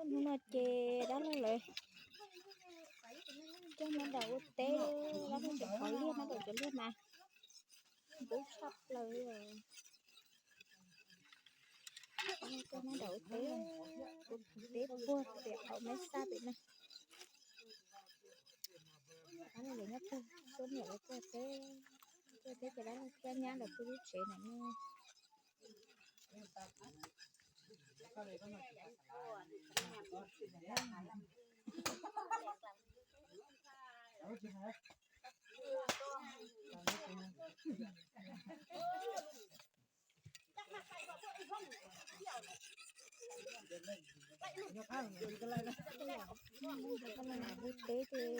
Hnub no ces dab laug lawv coj mab daum ua teb, dab laug tseem pov liag, mab daum cov liag mas ntub tshaj plaws. Coj mab daum ua teb, ua teb puag pem qaum mab xaj pem na. Dab laug lawv nyob puag, tuaj niam lawv tuaj teb, tuaj teb ces dab laug thiab nyab lawv pw lub tsev ntawm no. Ua teb ces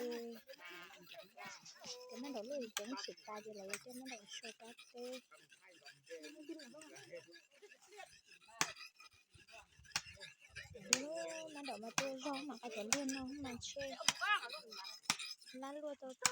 cov mab daum luaj tseem tsis tas ces lawv yuav coj mab daum sau kab teb. Mab daum mas tuaj zog mas, qhov cov liag no mas ntshe lab luaj tau teb.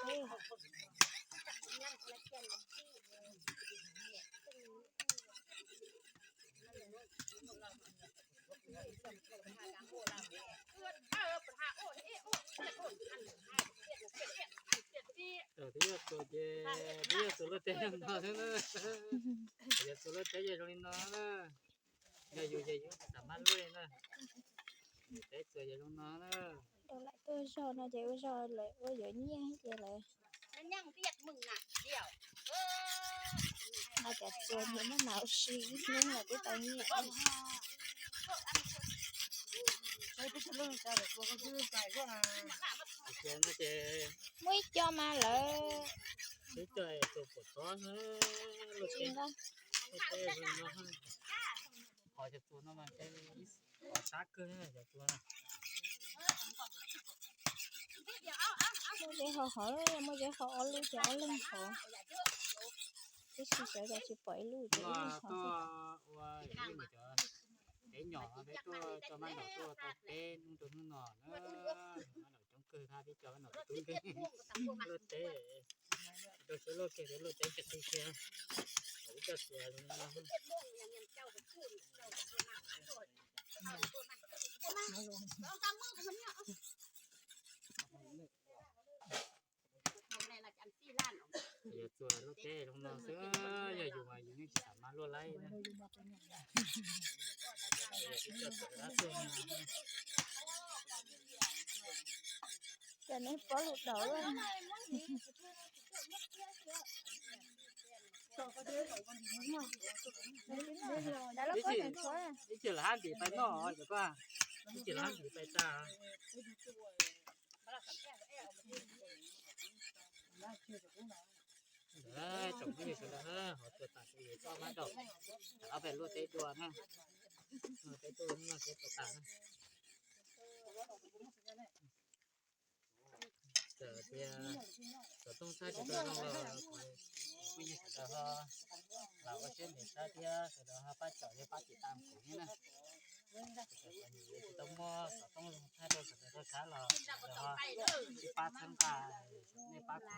Twb yog txuas ces twb yog txuas luaj teb zoo no xwb na. Yog txuas luaj teb ces zoo li no na. Yog yus ces yus tsis xav mab luaj li na. Yus teb txuas ces zoo no na. Rau lawm tuaj zog no ces ua zog lawm ua yuav nyiaj ces lawm. Mas cov txuas nyiam maj mam ua si ib hnub los twb tau nyiaj. Muaj ib co mas lawv tsis nqa. Qhov cov txuas no mas qhov sab kawg cov txuas no. Muaj zeb ho hov, muaj zeb ho ob lub ces ob leeg hov. Tab sis sawv daws tsis pom ib lub ces ib leeg hov xwb. Ua ib cov teb nyom peb tuaj coj mab daum tuaj tau peb hnub rau hnub no na. Mab daum coob kawg, peb coj mab daum tub nkeeg luaj teb. Rau siab luaj kiag peb luaj teb kiag qi kiag. Ib co txuas zoo no. Yog txuas luaj teb zoo no xwb, yog yus mas yus yeej tsis xav mab luaj laij na. Cov neb pob lus daus. Ib txhia lawv hab ntim pais noj cov ko, ib txhia lawv hab ntim pais tag. Tsoom phooj ywg sawv daws, ho tuaj tas kuv yuav txoj mab daum, ob peb luaj teb dua na, luaj teb tuaj no ces tuaj tas na. Txawm tias xov tooj thaij tsis tau zoo los phooj ywg sawv daws ho lam ua siab ntev saib thiab sawv daws ho pab caum thiab pab tiv tam kuv thiab na. Tsis tau muaj xov tooj zoo thaij rau sawv daws tau saib los sawv daws ho sib pab txhawb nqa, nej pab kuv,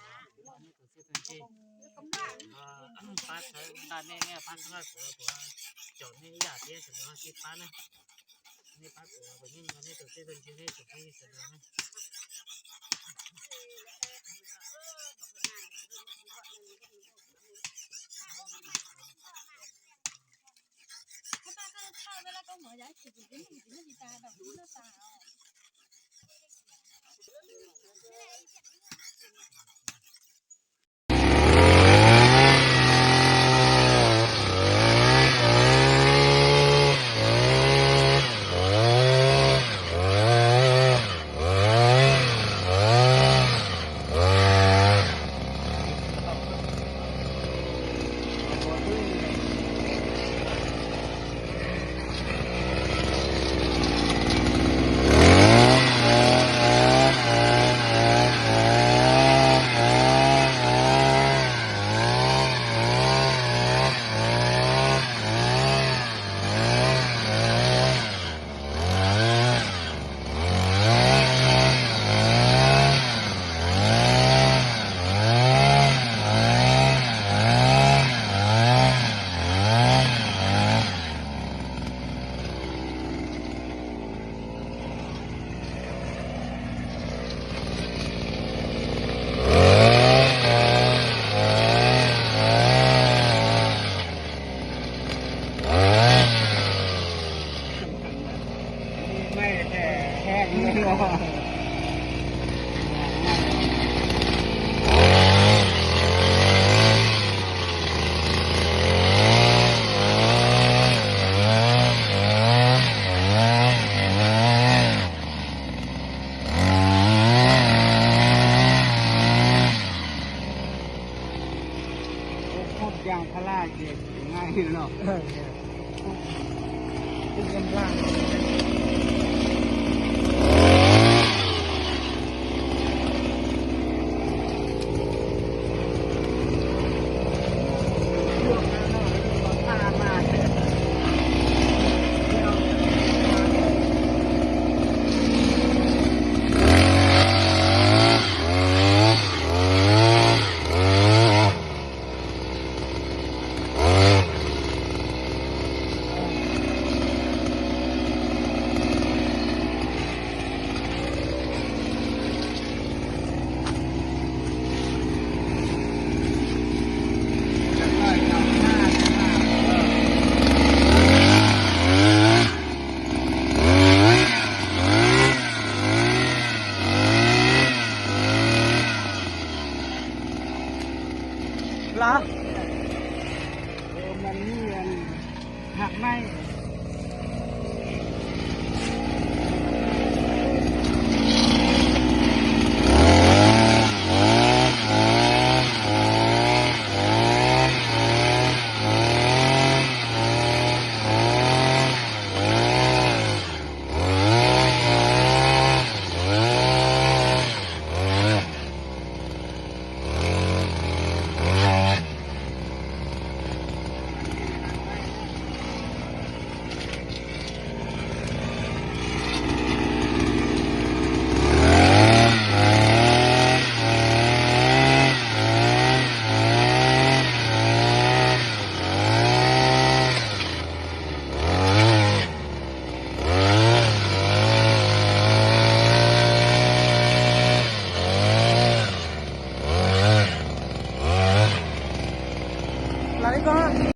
nej tus txij tus ntsig, pab txhawb nqa nej, nej pab txhawb nqa kuv, kuv caum nej ib yam thiab sawv daws ho sib pab na. Nej pab kuv, kuv yeej yog nej tus txij tus ntsig, nej tsoom phooj ywg sawv daws na. Khub cag phab laj ces tsis nqaij no. Lawm, mas nws haj maij. Lam li ko.